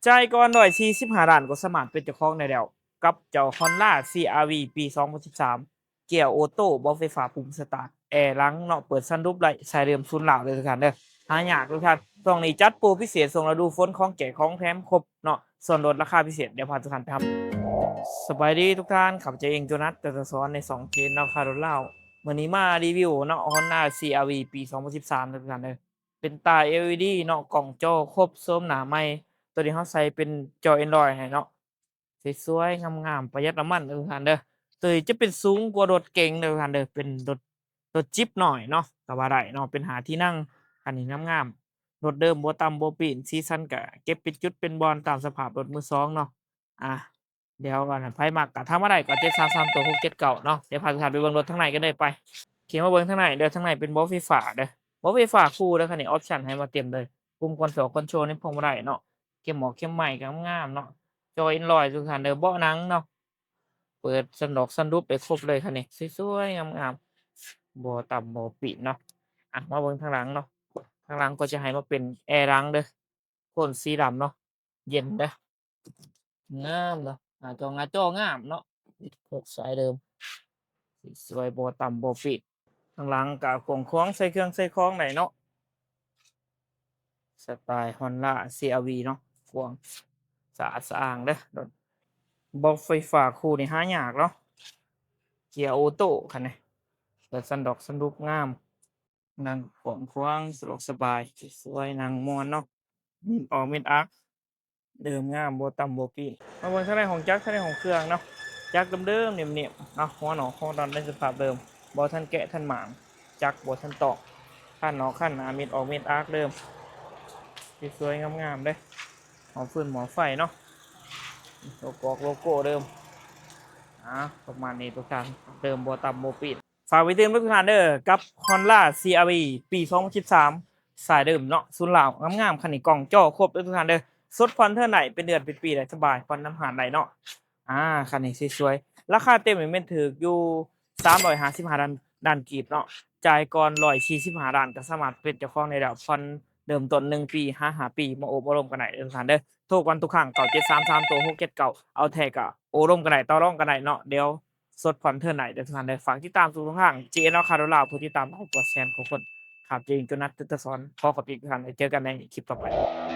ຈ່າຍກ່ອນຮ້ອຍສີ່ສິບຫ້າລ້ານ ກໍສາມາດເປັນເຈົ້າຂອງໄດ້ແລ້ວ ກັບເຈົ້າ Honda ຊີ ອາ ວີ ປີສອງພັນສິບສາມ ເກຍໂອໂຕ້ ເບົາະໄຟຟ້າປຸ່ມສະຕາດ ແອຫຼັງເນາະ ເປີດຊັນຣູບໄດ້ ສາຍເດີມສູນລາວເດີທຸກທ່ານເດີ ຫາຍາກທຸກທ່ານ. ຊ່ວງນີ້ຈັດໂປຣພິເສດ ຊ່ວງລະດູຝົນ ຂອງແຈກຂອງແຖມຄົບເນາະ ສ່ວນລົດລາຄາພິເສດ ດຽວພາທຸກທ່ານໄປຮັບ. ສະບາຍດີທຸກທ່ານ ຂ້າພະເຈົ້າເອງ ໂຈນັດ ເຈົ້າສອນ ໃນຊ່ອງເຈນລາວ ຄ່າລົດລາວ. ມື້ນີ້ມາຣີວິວເນາະ Honda ຊີ ອາ ວີ ປີສອງພັນສິບສາມເດີທຸກທ່ານເດີ ເປັນຕາ ແອລ ອີ ດີ ເນາະ ກ້ອງຈໍຄົບ ໂສມໜ້າໃໝ່. ໂຕນີ້ເຮົາໃສ່ເປັນຈໍ Android ໃຫ້ເນາະ ສວຍໆ ງາມໆ ປະຢັດນ້ຳມັນເດີທ່ານເດີ. ໂຕນີ້ຈະເປັນສູງກວ່າລົດເກັງເດີທ່ານເດີ ເປັນລົດ ລົດຈິບນ້ອຍເນາະ ກໍວ່າໄດ້ເນາະ ເປັນຫ້າທີ່ນັ່ງ. ຄັນນີ້ງາມໆ ລົດເດີມບໍ່ຕຳບໍ່ປີ້ນ ສີສັນກໍເກັບເປັນຈຸດເປັນບ່ອນຕາມສະພາບລົດມືສອງເນາະ. ອ່າ ດຽວອັນໃຜມັກກໍທັກມາໄດ້ ກໍເຈັດສາມສາມໂຕຫົກເຈັດເກົ້າເນາະ. ດຽວພາທຸກທ່ານໄປເບິ່ງລົດທາງໃນກັນເດີໄປ. ໂອເຄ ມາເບິ່ງທາງໃນເດີ ທາງໃນເປັນເບົາະໄຟຟ້າເດີ ເບົາະໄຟຟ້າຄູ່ເດີ ຄັນນີ້ option ໃຫ້ມາເຕັມເລີຍ ປຸ່ມຄອນໂຊລ ຄອນໂຊລໃນພວງມາໄດເນາະ ເຂັມໝອກເຂັມໄມ້ກໍງາມໆເນາະ ຈໍ Android ທຸກທ່ານເດີ ເບາະໜັງເນາະ ເປີດຊັນດອກຊັນຣູບໄດ້ຄົບເລີຍຄັນນີ້ ສວຍໆ ງາມໆ ບໍ່ຕຳບໍ່ປີ້ນເນາະ. ອ່ະ ມາເບິ່ງທາງຫຼັງເນາະ ທາງຫຼັງກໍຈະໃຫ້ມາເປັນແອຫຼັງເດີ ໂທນສີດຳເນາະ ເຢັນເດີ ງາມເນາະ ໜ້າຈໍ ໜ້າຈໍງາມເນາະ ຫົກສາຍເດີມ ສວຍໆ ບໍ່ຕຳບໍ່ປີ້ນ. ທາງຫຼັງກໍກວ້າງຂວາງ ໃສ່ເຄື່ອງໃສ່ຂອງໄດ້ເນາະ ສະໄຕລ໌ Honda ຊີ ອາ ວີ ເນາະ ກວ້າງສະອາດສະອ້າງເດີ. ເບົາະໄຟຟ້າຄູ່ນີ້ຫາຍາກເນາະ ເກຍໂອໂຕ້ຄັນນີ້ ເປີດຊັນດອກຊັນຣູບງາມ ນັ່ງກວ້າງຂວາງ ສະດວກສະບາຍ ສວຍໆ ນັ່ງມ່ວນເນາະ ມິດອອກມິດອັກ ເດີມງາມ ບໍ່ຕຳບໍ່ປີ້ນ. ມາເບິ່ງທາງໃນຫ້ອງຈັກ ທາງໃນຫ້ອງເຄື່ອງເນາະ ຈັກເດີມໆ ເໜັບໆ ເນາະ ຫົວນອກຫົວນອນໃນສະພາບເດີມ ບໍ່ທັນແກະທັນໝາງ ຈັກບໍ່ທັນຕອກ ຄັນນອກຄັນໜ້າ ມິດອອກມິດອັກເດີມ ສວຍໆ ງາມໆເດ້ ໝໍ້ຟືນໝໍ້ໄຟເນາະ ໂລໂກ້ ໂລໂກ້ເດີມ. ອ່າ ປະມານນີ້ທຸກທ່ານ ເດີມບໍ່ຕຳບໍ່ປີ້ນ. ຝາກໄວ້ຕື່ມເດີທຸກທ່ານເດີ ກັບ Honda ຊີ ອາ ວີ ປີສອງພັນສິບສາມ ສາຍເດີມເນາະ ສູນລາວ ງາມໆ ຄັນນີ້ ກ້ອງຈໍຄົບເດີທຸກທ່ານເດີ ສົດຜ່ອນເທີນໄດ້ ເປັນເດືອນເປັນປີໄດ້ສະບາຍ ຜ່ອນນຳຮ້ານໄດ້ເນາະ. ອ່າ ຄັນນີ້ສວຍໆ ລາຄາເຕັມນີ້ແມ່ນຖືກຢູ່ສາມຮ້ອຍຫ້າສິບຫ້າລ້ານ ລ້ານກີບເນາະ ຈ່າຍກ່ອນຮ້ອຍສີ່ສິບຫ້າລ້ານ ກໍສາມາດເປັນເຈົ້າຂອງໄດ້ແລ້ວ ຜ່ອນເລີ່ມຕົ້ນໜຶ່ງປີ ຫາຫ້າປີ ມາໂອ້ມາລົມກັນໄດ້ເດີທຸກທ່ານເດີ. ໂທກັນທຸກຄັ້ງ ເກົ້າເຈັດສາມສາມໂຕຫົກເຈັດເກົ້າ ເອົາແທ້ກໍໂອ້ລົມກັນໄດ້ ຕໍ່ລອງກັນໄດ້ເນາະ ດຽວ ສົດຜ່ອນເທີນໄດ້ເດີທ່ານເດີ. ຝາກຕິດຕາມທຸກໆທາງ ເຈເອັນ ອາຄາໂດລາ ຜູ້ຕິດຕາມຫຼາຍກວ່າແສນກວ່າຄົນ. ຂ້າພະເຈົ້າເອງ ໂຈນັດ ເຕີດຕະສອນ ຂໍຂອບໃຈທຸກທ່ານ ແລ້ວເຈີກັນໃນຄລິບຕໍ່ໄປ.